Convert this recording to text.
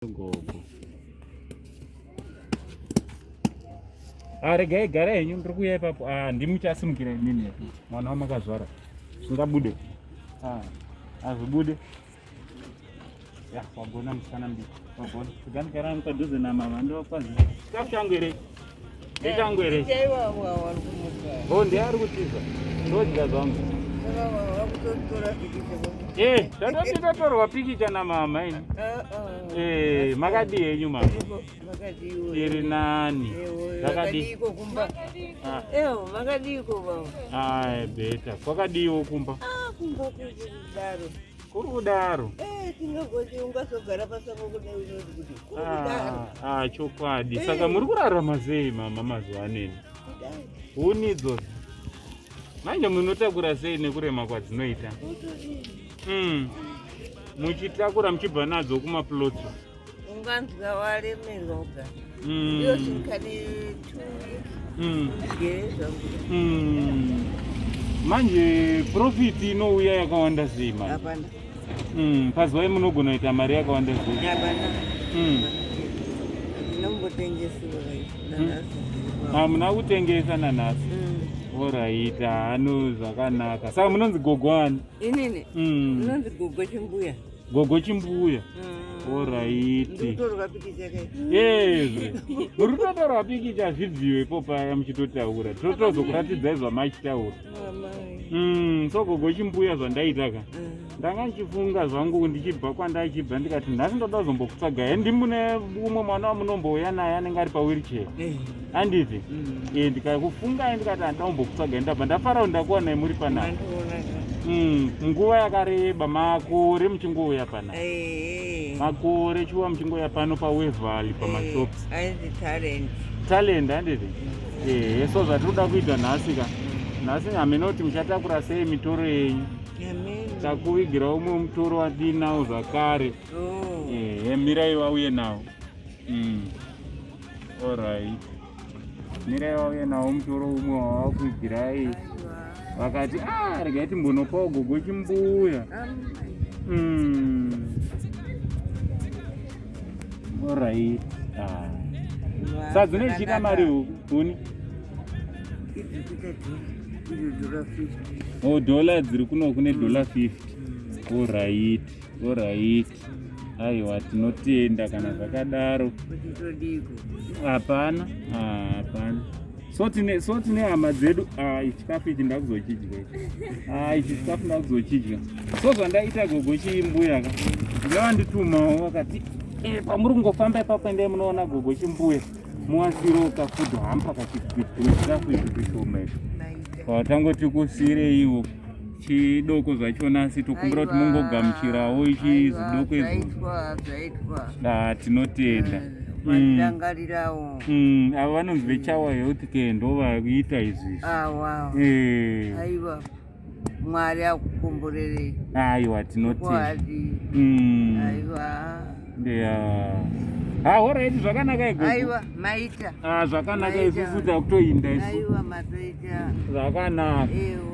Gogo. Ah, regai gara henyu ndiri kuuya ipapo. Ah, ndimi muchasimukira inini mwana wamakazvara. Zvingabude. Ah, hazvibude. Ya, wagona musikana mudiki. Wagona. Regai gara hangu padhuze namama ndovakwazisa. Chikafu changu here? Ndechangu here? Oh, ndiye ari kutiza. Ndodya zvangu. Eh, tatoti tatorwa pikicha namama ini. Eh, makadii henyu mama? Iri nani? Zvakadii? kumba? Ah. Ewo, makadiiko baba? Ai, beta. Kwakadiiwo kumba? Ah, kumba kuri kudaro. Kuri kudaro. Eh, tingagoti ungazogara pasango kudai unoti kuti kuri kudaro. Ah, ah, chokwadi. Eh. Saka muri kurarama sei mama mazuva aneni? Kudai. Huni idzodzo. Manje munotakura sei nekurema kwadzinoita? Kutodii? Muchitakura muchibva nadzo kumaplots. Unganzwa waremerwa kugara. Iyo svinkane 2 weeks ndigere zvangu. Manje profit inouya yakawanda sei manje? Hapana. Pazuva munogona kuita mari yakawanda sei? Hapana. Ndinombotengesiwa nanhasi. Hamuna kutengesa nanhasi. Alright, hano zvakanaka. Saka munonzi gogo ani? Inini ndinonzi Gogo Chimbuya. Gogo Chimbuya. Alright. Ndikutorwa pikicha kai. Yezve. Muri kutotorwa pikicha zvibviwe ipo paya muchitotaura. Totozokuratidzai zvamachitaura. Amai. So Gogo Chimbuya zvandaita ka. Ndanga ndichifunga zvangu ndichibva kwandachibva ndikati nhasi ndoda kuzombokutsvagai. Ndimune umwe mwana wamunombouya naye anenge ari pawheelchair. Handiti? Eh, ndikakufungai ndikati handida kumbokutsvagai ndabva ndafara kuti ndakuwanai muri panapa. Mandiona ka. Nguva yakareba makore muchingouya panapa. Eh. Makore chiwa muchingouya pano paWevali pamashops. Ainzi Talent. Talent handiti? Eh, so zvatinoda kuita nhasi ka. Nhasi hameno kuti muchatakura sei mitoro yenyu. Amen. Takuvigira umwe mutoro watinawo zvakare. Oh. Eh, mirai vauye nawo. Alright. Mirai vauye nawo mutoro umwe wavakuvigirai. Aiwa. Vakati ah, regai timbonopawo Gogo Chimbuya. Amai. Alright. Ah. Saka dzinoichita mari huni? Idzi kuita idzi dollar 50. Oh, dollar dziri kuno kune dollar 50. Alright. Alright. Aiwa, tinotenda kana zvakadaro. Kuti todiko. Hapana. Ah, hapana. So tine hama dzedu. Ah, ichi chikafu ichi ndakuzochidya ichi. Ah, ichi chikafu ndakuzochidya. So zvandaita Gogo Chimbuya ka. Ndavanditumawo vakati eh, pamuri kungofamba ipapo endai munoona Gogo Chimbuya. Muwasiro kafood hamper kachikafu ichi tushoma ichi. Maita. Watangoti kusireiwo chidoko zvachona asi tokumbira kuti Aiwa. mungogamuchirawo ichi Aiwa, zvidoko izvo. Zvaitwa, zvaitwa. Ah, tinotenda. Mandirangarirawo. Ava vanonzi veChawa Health Care ndo vakuita izvizvi. Awa. Eh, Aiwa. Mwari akukomborerei. Aiwa, tinotenda. Kwadi. Aiwa. Yeah. Ah, alright, zvakanaka igogo. Aiwa, maita. Ah, zvakanaka Maita. isusu takutoinda isu. Aiwa, matoita. Zvakanaka. Ehoi.